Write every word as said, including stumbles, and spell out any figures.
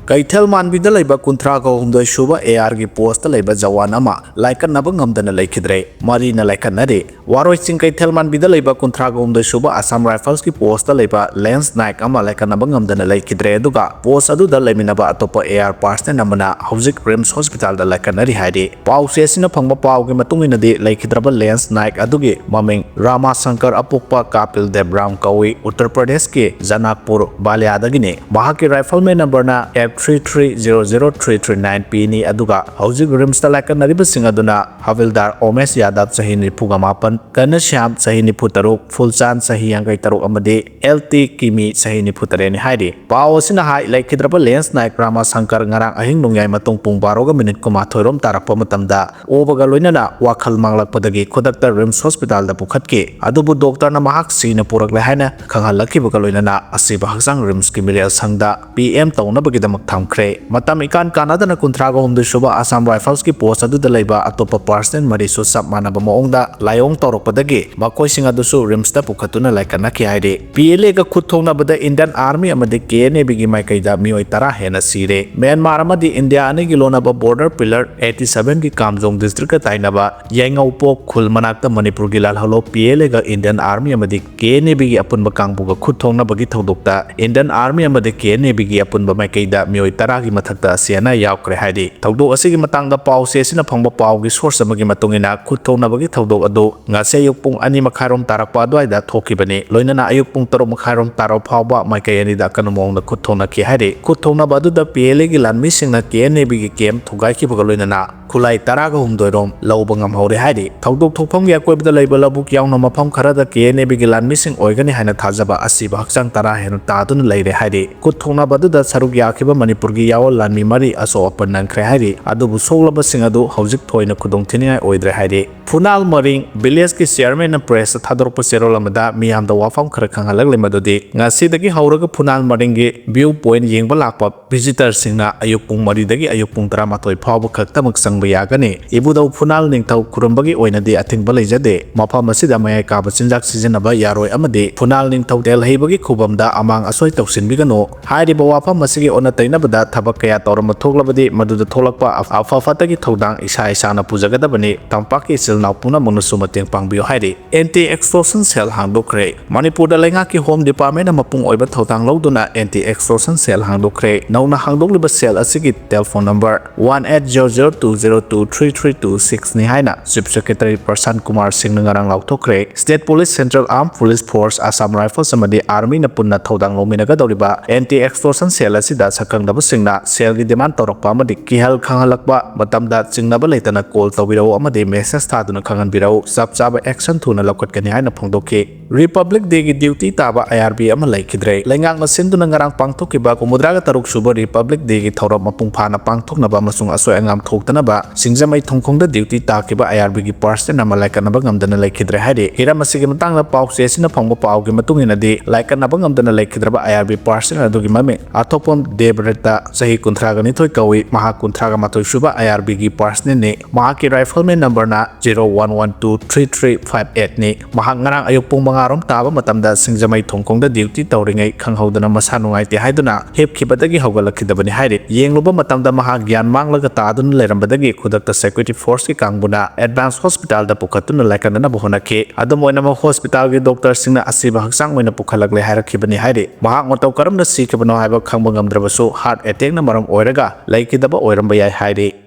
ꯀꯩꯊꯦꯜ ꯃꯥꯟꯕꯤꯗ ꯂꯩꯕ ꯀꯨꯟꯊ꯭ꯔꯥꯒ ꯍꯨꯝꯗꯣꯏ ꯁꯨꯕ AR ꯒꯤ post ꯇ ꯂꯩꯕ ꯖꯋꯥꯟ ꯑꯃ ꯂꯥꯏꯀꯠꯅꯕ ꯉꯝꯗꯅ ꯂꯩꯈꯤꯗ꯭ꯔꯦ꯫ ꯃꯔꯤꯅ ꯂꯥꯏꯀꯠꯅꯔꯤ꯫ ꯋꯥꯔꯣꯏ ꯆꯤꯡ ꯀꯩꯊꯦꯜ ꯃꯥꯟꯕꯤꯗ ꯂꯩꯕ ꯀꯨꯟꯊ꯭ꯔꯥꯒ ꯍꯨꯝꯗꯣꯏ ꯁꯨꯕ Assam Rifles ꯀꯤ post ꯇ ꯂꯩꯕ ꯂꯦꯟꯁ ꯅꯥꯏꯛ ꯑꯃ ꯂꯥꯏꯀꯠꯅꯕ ꯉꯝꯗꯅ ꯂꯩꯈꯤꯗ꯭ꯔꯦ, ꯑꯗꯨꯒ post ꯑꯗꯨꯗ ꯂꯩꯃꯤꯟꯅꯕ ꯑꯇꯣꯞꯄ AR personnel ꯑꯃꯅ ꯍꯧꯖꯤꯛ RIMS hospital ꯗ ꯂꯥꯏꯀꯠꯅꯔꯤ ꯍꯥꯏꯔꯤ꯫ ꯄꯥꯎꯆꯦ ꯑꯁꯤꯅ ꯐꯪꯕ ꯄꯥꯎꯒꯤ ꯃꯇꯨꯡ ꯏꯟꯅꯗꯤ, ꯂꯩꯈꯤꯗ꯭ꯔꯕ ꯂꯦꯟꯁ ꯅꯥꯏꯛ ꯑꯗꯨꯒꯤ ꯃꯃꯤꯡ ꯔꯥꯃꯥ ꯁꯪꯀꯔ ꯑꯄꯣꯛꯄ ꯀꯥꯄꯤꯜ ꯗꯦꯕ ꯔꯥꯝ ꯀꯧꯏ, ꯎꯠꯇꯔ ꯄ꯭ꯔꯗꯦꯁꯀꯤ ꯖꯅꯥꯛꯄꯨꯔ ꯕꯥꯂꯤꯌꯥꯗꯒꯤꯅꯤ꯫ ꯃꯍꯥꯛꯀꯤ rifle man number ꯅ F three three zero zero three three nine P ꯅꯤ, ꯑꯗꯨꯒ ꯍꯧꯖꯤꯛ RIMS ꯇ ꯂꯥꯏꯀꯠꯅꯔꯤꯕꯁꯤꯡ ꯑꯗꯨꯅ ꯍꯕꯤꯜꯗꯥꯔ ꯑꯣꯃꯦꯁ ꯌꯥꯗꯕ, ꯆꯍꯤ ꯅꯤꯐꯨꯒ ꯃꯥꯄꯟ, ꯘꯅꯁ꯭ꯌꯥꯝ, ꯆꯍꯤ ꯅꯤꯐꯨ ꯇꯔꯨꯛ, ꯐꯨꯜꯆꯥꯟ, ꯆꯍꯤ ꯌꯥꯡꯈꯩ ꯇꯔꯨꯛ, ꯑꯃꯗꯤ ꯑꯦꯜ ꯇꯤ ꯀꯤꯃꯤ, ꯆꯍꯤ ꯅꯤꯐꯨ ꯇꯔꯦꯠꯅꯤ ꯍꯥꯏꯔꯤ꯫ ꯄꯥꯎ ꯑꯁꯤꯅ ꯍꯥꯏ, ꯂꯩꯈꯤꯗ꯭ꯔꯕ ꯂꯦꯟꯁ ꯅꯥꯏꯛ ꯔꯥꯃꯥ ꯁꯪꯀꯔ ꯉꯔꯥꯡ ꯑꯍꯤꯡ ꯅꯣꯡꯌꯥꯏ ꯃꯇꯨꯡ ꯄꯨꯡ ꯕꯥꯔꯣꯒ ꯃꯤꯅꯤꯠ ꯀꯨꯟꯃꯥꯊꯣꯏ ꯔꯣꯝ ꯇꯥꯔꯛꯄ ꯃꯇꯝꯗ ꯑꯣꯕꯒ ꯂꯣꯏꯅꯅ ꯋꯥꯈꯜ ꯃꯥꯡꯂꯛꯄꯗꯒꯤ ꯈꯨꯗꯛꯇ RIMS hospital ꯗ ꯄꯨꯈꯠꯈꯤ꯫ ꯑꯗꯨꯕꯨ doctor ꯅ ꯃꯍꯥꯛ ꯁꯤꯅ ꯄꯨꯔꯛꯂꯦ ꯍꯥꯏꯅ ꯈꯪꯍꯜꯂꯛꯈꯤꯕꯒ ꯂꯣꯏꯅꯅ ꯑꯁꯤꯕ ꯍꯛꯆꯥꯡ RIMS ꯀꯤ ꯃꯤꯔꯦꯜ ꯁꯪꯗ P M ꯇꯧꯅꯕꯒꯤꯗꯃꯛ ꯊꯝꯈ꯭ꯔꯦ꯫ ꯃꯇꯝ ꯏꯀꯥꯟ ꯀꯥꯟꯅꯗꯅ ꯀꯨꯟꯊ꯭ꯔꯥꯒ ꯍꯨꯝꯗꯣꯏ ꯁꯨꯕ Assam Rifles ꯀꯤ post ꯑꯗꯨꯗ ꯂꯩꯕ ꯑꯇꯣꯞꯄ personnel ꯃꯔꯤꯁꯨ ꯆꯞ ꯃꯥꯟꯅꯕ ꯃꯑꯣꯡꯗ ꯂꯥꯏꯑꯣꯡ ꯇꯧꯔꯛꯄꯗꯒꯤ ꯃꯈꯣꯏꯁꯤꯡ ꯑꯗꯨꯁꯨ RIMS ꯇ ꯄꯨꯈꯠꯇꯨꯅ ꯂꯥꯏꯀꯠꯅꯈꯤ ꯍꯥꯏꯔꯤ꯫ P L A ꯒ ꯈꯨꯠ ꯊꯣꯛꯅꯕꯗ Indian Army ꯑꯃꯗꯤ K N A B ꯒꯤ ꯃꯥꯏꯀꯩꯗ ꯃꯤꯑꯣꯏ ꯇꯔꯥ ꯍꯦꯟꯅ ꯁꯤꯔꯦ꯫ ꯃ꯭ꯌꯥꯟꯃꯥꯔ ꯑꯃꯗꯤ ꯏꯟꯗꯤꯌꯥ ꯑꯅꯤꯒꯤ ꯂꯣꯟꯅꯕ border pillar eighty seven ꯒꯤ ꯀꯥꯝꯖꯣꯡ district ꯀ ꯇꯥꯏꯅꯕ ꯌꯥꯏꯉꯧꯄꯣꯛ ꯈꯨꯜ ꯃꯅꯥꯛꯇ ꯃꯅꯤꯄꯨꯔꯒꯤ ꯂꯥꯜꯍꯧꯂꯨꯞ P L A ꯒ Indian Army ꯑꯃꯗꯤ K N A B ꯒꯤ ꯑꯄꯨꯟꯕ ꯀꯥꯡꯕꯨꯒ ꯈꯨꯠ ꯊꯣꯛꯅꯕꯒꯤ ꯊꯧꯗꯣꯛꯇ Indian Army ꯑꯃꯗꯤ K N A B ꯒꯤ ꯑꯄꯨꯟꯕ ꯃꯥꯏꯀꯩꯗ ꯃꯤꯑꯣꯏ ꯇꯔꯥꯒꯤ ꯃꯊꯛꯇ ꯑꯁꯤ ꯑꯅꯥ ꯌꯥꯎꯈ꯭ꯔꯦ ꯍꯥꯏꯔꯤ꯫ ꯊꯧꯗꯣꯛ ꯑꯁꯤꯒꯤ ꯃꯇꯥꯡꯗ ꯄꯥꯎ ꯆꯦ ꯑꯁꯤꯅ ꯐꯪꯕ ꯄꯥꯎꯒꯤ source ꯑꯃꯒꯤ ꯃꯇꯨꯡ ꯏꯟꯅ, ꯈꯨꯠ ꯊꯣꯛꯅꯕꯒꯤ ꯊꯧꯗꯣꯛ ꯑꯗꯨ ꯉꯁꯤ ꯑꯌꯨꯛ ꯄꯨꯡ ꯑꯅꯤ ꯃꯈꯥꯏꯔꯣꯝ ꯇꯥꯔꯛꯄ ꯑꯗꯨꯋꯥꯏꯗ ꯊꯣꯛꯈꯤꯕꯅꯤ꯫ ꯂꯣꯏꯅꯅ ꯑꯌꯨꯛ ꯄꯨꯡ ꯇꯔꯨꯛ ꯃꯈꯥꯏꯔꯣꯝ ꯇꯥꯔꯛ ꯐꯥꯎꯕ ꯃꯥꯏꯀꯩ ꯑꯅꯤꯗ ꯑꯀꯟꯕ ꯃꯑꯣꯡꯗ ꯈꯨꯠ ꯊꯣꯛꯅꯈꯤ ꯍꯥꯏꯔꯤ꯫ ꯈꯨꯠ ꯊꯣꯛꯅꯕ ꯑꯗꯨꯗ P L A ꯒꯤ ꯂꯥꯟꯃꯤꯁꯤꯡꯅ K N A B ꯒꯤ camp ꯊꯨꯒꯥꯏꯈꯤꯕꯒ ꯂꯣꯏꯅꯅ ꯈꯨꯠꯂꯥꯏ ꯇꯔꯥꯒ ꯍꯨꯝꯗꯣꯏ ꯔꯣꯝ ꯂꯧꯕ ꯉꯝꯍꯧꯔꯦ ꯍꯥꯏꯔꯤ꯫ ꯊꯧꯗꯣꯛ ꯊꯣꯛꯐꯝꯒꯤ ꯑꯀꯣꯏꯕꯗ ꯂꯩꯕ ꯂꯧꯕꯨꯛ ꯌꯥꯎꯅ ꯃꯐꯝ ꯈꯔꯗ K N A B ꯒꯤ ꯂꯥꯟꯃꯤꯁꯤꯡ ꯑꯣꯏꯒꯅꯤ ꯍꯥꯏꯅ ꯊꯥꯖꯕ ꯑꯁꯤꯕ ꯍꯛꯆꯥꯡ ꯇꯔꯥ ꯍꯦꯟꯅ ꯇꯥꯗꯨꯅ ꯂꯩꯔꯦ ꯍꯥꯏꯔꯤ꯫ ꯈꯨꯠ ꯊꯣꯛꯅꯕ ꯑꯗꯨꯗ ꯁꯔꯨꯛ ꯌꯥꯈꯤꯕ ꯃꯅꯤꯄꯨꯔꯒꯤ ꯌꯥꯑꯣꯜ ꯂꯥꯟꯃꯤ ꯃꯔꯤ ꯑꯁꯣꯛ ꯑꯄꯟ ꯅꯪꯈ꯭ꯔꯦ ꯍꯥꯏꯔꯤ꯫ ꯑꯗꯨꯕꯨ ꯁꯣꯛꯂꯕꯁꯤꯡ ꯑꯗꯨ ꯍꯧꯖꯤꯛ ꯊꯣꯏꯅ ꯈꯨꯗꯣꯡ ꯊꯤꯅꯤꯡꯉꯥꯏ ꯑꯣꯏꯗ꯭ꯔꯦ ꯍꯥꯏꯔꯤ꯫ ꯐꯨꯅꯥꯜ ꯃꯔꯤꯡ village ꯀꯤ chairman ꯅ press ꯇ ꯊꯥꯗꯣꯔꯛꯄ ꯆꯦꯔꯣꯜ ꯑꯃꯗ ꯃꯤꯌꯥꯝꯗ ꯋꯥꯐꯝ ꯈꯔ ꯈꯪꯍꯜꯂꯛꯂꯤ, ꯃꯗꯨꯗꯤ ꯉꯁꯤꯗꯒꯤ ꯍꯧꯔꯒ ꯐꯨꯅꯥꯜ ꯃꯔꯤꯡꯒꯤ view point ꯌꯦꯡꯕ ꯂꯥꯛꯄ visitor ꯁꯤꯡꯅ ꯑꯌꯨꯛ ꯄꯨꯡ ꯃꯔꯤꯗꯒꯤ ꯑꯌꯨꯛ ꯄꯨꯡ ꯇꯔꯥꯃꯥꯊꯣꯏ ꯐꯥꯎꯕ ꯈꯛꯇꯃꯛ ꯆꯪꯗꯨꯅ ꯌꯥꯒꯅꯤ꯫ ꯏꯕꯨꯙꯧ ꯐꯨꯅꯥꯜ ꯅꯤꯡꯊꯧ ꯈꯨꯔꯨꯝꯕꯒꯤ ꯑꯣꯏꯅꯗꯤ ꯑꯊꯤꯡꯕ ꯂꯩꯖꯗꯦ꯫ ꯃꯐꯝ ꯑꯁꯤꯗ ꯃꯌꯥꯏ ꯀꯥꯕ ꯆꯤꯟꯖꯥꯛ ꯁꯤꯖꯤꯟꯅꯕ ꯌꯥꯔꯣꯏ ꯑꯃꯗꯤ ꯐꯨꯅꯥꯜ ꯅꯤꯡꯊꯧ ꯇꯦꯜ ꯍꯩꯕꯒꯤ ꯈꯨꯕꯝꯗ ꯑꯃꯥꯡ ꯑꯁꯣꯏ ꯇꯧꯁꯤꯟꯕꯤꯒꯅꯨ꯫ ꯍꯥꯏꯔꯤꯕ ꯋꯥꯐꯝ ꯑꯁꯤꯒꯤ ꯑꯣꯟꯅ ꯇꯩꯅꯕꯗ ꯊꯕꯛ ꯀꯌꯥ ꯇꯧꯔꯝꯕ ꯊꯣꯛꯂꯕꯗꯤ ꯃꯗꯨꯗ ꯊꯣꯛꯂꯛꯄ ꯑꯐ ꯐꯠꯇꯒꯤ ꯊꯧꯗꯥꯡ ꯏꯁꯥ ꯏꯁꯥꯅ ꯄꯨꯖꯒꯗꯕꯅꯤ꯫ ꯇꯝꯄꯥꯛꯀꯤ ꯏꯆꯤꯜ ꯏꯅꯥꯎ ꯄꯨꯝꯅꯃꯛꯅꯁꯨ ꯃꯇꯦꯡ ꯄꯥꯡꯕꯤꯌꯨ ꯍꯥꯏꯔꯤ꯫ Anti extortion cell ꯍꯥꯡꯗꯣꯛꯈ꯭ꯔꯦ꯫ ꯃꯅꯤꯄꯨꯔꯗ ꯂꯩꯉꯥꯛꯀꯤ Home Department ꯅ ꯃꯄꯨꯡ ꯑꯣꯏꯕ ꯊꯧꯗꯥꯡ ꯂꯧꯗꯨꯅ Anti extortion cell ꯍꯥꯡꯗꯣꯛꯈ꯭ꯔꯦ꯫ ꯅꯧꯅ ꯍꯥꯡꯗꯣꯛꯂꯤꯕ cell ꯑꯁꯤꯒꯤ telephone number one eight zero zero two zero two three three two six ꯅꯤ ꯍꯥꯏꯅ Chief Secretary ꯄ꯭ꯔꯁꯥꯟ ꯀꯨꯃꯥꯔ ꯁꯤꯡꯅ ꯉꯔꯥꯡ ꯂꯥꯎꯊꯣꯛꯈ꯭ꯔꯦ꯫ State Police, Central Armed Police Force, Assam Rifles ꯑꯃꯗꯤ Army ꯅ ꯄꯨꯟꯅ ꯊꯧꯗꯥꯡ ꯂꯧꯃꯤꯟꯅꯒꯗꯧꯔꯤꯕ Anti extortion cell ꯑꯁꯤꯗ ꯁꯛꯈꯪꯗꯕꯁꯤꯡꯅ cell ꯒꯤ demand ꯇꯧꯔꯛꯄ ꯑꯃꯗꯤ ꯀꯤꯍꯜ ꯈꯪꯍꯜꯂꯛꯄ ꯃꯇꯝꯗ ꯆꯤꯡꯅꯕ ꯂꯩꯇꯅ call ꯇꯧꯕꯤꯔꯛꯎ ꯑꯃꯗꯤ message ꯊꯥꯗꯨꯅ ꯈꯪꯍꯟꯕꯤꯔꯛꯎ꯫ ꯆꯞ ꯆꯥꯕ action ꯊꯨꯅ ꯂꯧꯈꯠꯀꯅꯤ ꯍꯥꯏꯅ ꯐꯣꯡꯗꯣꯛꯈꯤ꯫ Republic Day ꯒꯤ duty ꯇꯥꯕ I R B ꯑꯃ ꯂꯩꯈꯤꯗ꯭ꯔꯦ꯫ ꯂꯩꯉꯥꯛꯅ ꯁꯤꯟꯗꯨꯅ ꯉꯔꯥꯡ ꯄꯥꯡꯊꯣꯛꯈꯤꯕ ꯍꯨꯝꯐꯨꯇꯔꯥꯒ ꯇꯔꯨꯛ ꯁꯨꯕ Republic Day ꯒꯤ ꯊꯧꯔꯝ ꯃꯄꯨꯡ ꯐꯥꯅ ꯄꯥꯡꯊꯣꯛꯅꯕ ꯑꯃꯁꯨꯡ ꯑꯁꯣꯏ ꯑꯉꯥꯝ ꯊꯣꯛꯇꯅꯕ ꯁꯤꯡꯖꯃꯩ ꯊꯣꯡꯈꯣꯡꯗ duty ꯇꯥꯈꯤꯕ I R B ꯒꯤ personnel ꯑꯃ ꯂꯥꯏꯀꯠꯅꯕ ꯉꯝꯗꯅ ꯂꯩꯈꯤꯗ꯭ꯔꯦ ꯍꯥꯏꯔꯤ꯫ ꯍꯤꯔꯝ ꯑꯁꯤꯒꯤ ꯃꯇꯥꯡꯗ ꯄꯥꯎ ꯆꯦ ꯑꯁꯤꯅ ꯐꯪꯕ ꯄꯥꯎꯒꯤ ꯃꯇꯨꯡ ꯏꯟꯅꯗꯤ, ꯂꯥꯏꯀꯠꯅꯕ ꯉꯝꯗꯅ ꯂꯩꯈꯤꯗ꯭ꯔꯕ I R B personnel ꯑꯗꯨꯒꯤ ꯃꯃꯤꯡ ꯑꯊꯣꯛꯄꯝ ꯗꯦꯕ꯭ꯔꯠꯇ, ꯆꯍꯤ ꯀꯨꯟꯊ꯭ꯔꯥꯒ ꯅꯤꯊꯣꯏ ꯀꯧꯏ꯫ ꯃꯍꯥꯛ ꯀꯨꯟꯊ꯭ꯔꯥꯒ ꯃꯥꯊꯣꯏ ꯁꯨꯕ I R B ꯒꯤ personnel ꯅꯤ꯫ ꯃꯍꯥꯛꯀꯤ rifleman number ꯅ zero one one two three three five eight ꯅꯤ꯫ ꯃꯍꯥꯛ ꯉꯔꯥꯡ ꯑꯌꯨꯛ ꯄꯨꯡ ꯃꯉꯥ ꯔꯣꯝ ꯇꯥꯕ ꯃꯇꯝꯗ ꯁꯤꯡꯖꯃꯩ ꯊꯣꯡꯈꯣꯡꯗ duty ꯇꯧꯔꯤꯉꯩ ꯈꯪꯍꯧꯗꯅ ꯃꯁꯥ ꯅꯨꯡꯉꯥꯏꯇꯦ ꯍꯥꯏꯗꯨꯅ ꯍꯤꯞꯈꯤꯕꯗꯒꯤ ꯍꯧꯒꯠꯂꯛꯈꯤꯗꯕꯅꯤ ꯍꯥꯏꯔꯤ꯫ ꯌꯦꯡꯂꯨꯕ ꯃꯇꯝꯗ ꯃꯍꯥꯛ ꯒ꯭ꯌꯥꯟ ꯃꯥꯡꯂꯒ ꯇꯥꯗꯨꯅ ꯂꯩꯔꯝꯕꯗꯒꯤ ꯈꯨꯗꯛꯇ security force ꯀꯤ ꯀꯥꯡꯕꯨꯅ advance hospital ꯗ ꯄꯨꯈꯠꯇꯨꯅ ꯂꯥꯏꯀꯠꯅꯅꯕ ꯍꯣꯠꯅꯈꯤ꯫ ꯑꯗꯨꯝ ꯑꯣꯏꯅꯃꯛ, hospital ꯒꯤ doctor ꯁꯤꯡꯅ ꯑꯁꯤꯕ ꯍꯛꯆꯥꯡ ꯑꯣꯏꯅ ꯄꯨꯈꯠꯂꯛꯂꯦ ꯍꯥꯏꯔꯛꯈꯤꯕꯅꯤ ꯍꯥꯏꯔꯤ꯫ ꯃꯍꯥꯛ ꯃꯇꯧ ꯀꯔꯝꯅ ꯁꯤꯈꯤꯕꯅꯣ ꯍꯥꯏꯕ ꯈꯪꯕ ꯉꯝꯗ꯭ꯔꯕꯁꯨ, heart attack ꯅ ꯃꯔꯝ ꯑꯣꯏꯔꯒ ꯂꯩꯈꯤꯗꯕ ꯑꯣꯏꯔꯝꯕ ꯌꯥꯏ ꯍꯥꯏꯔꯤ꯫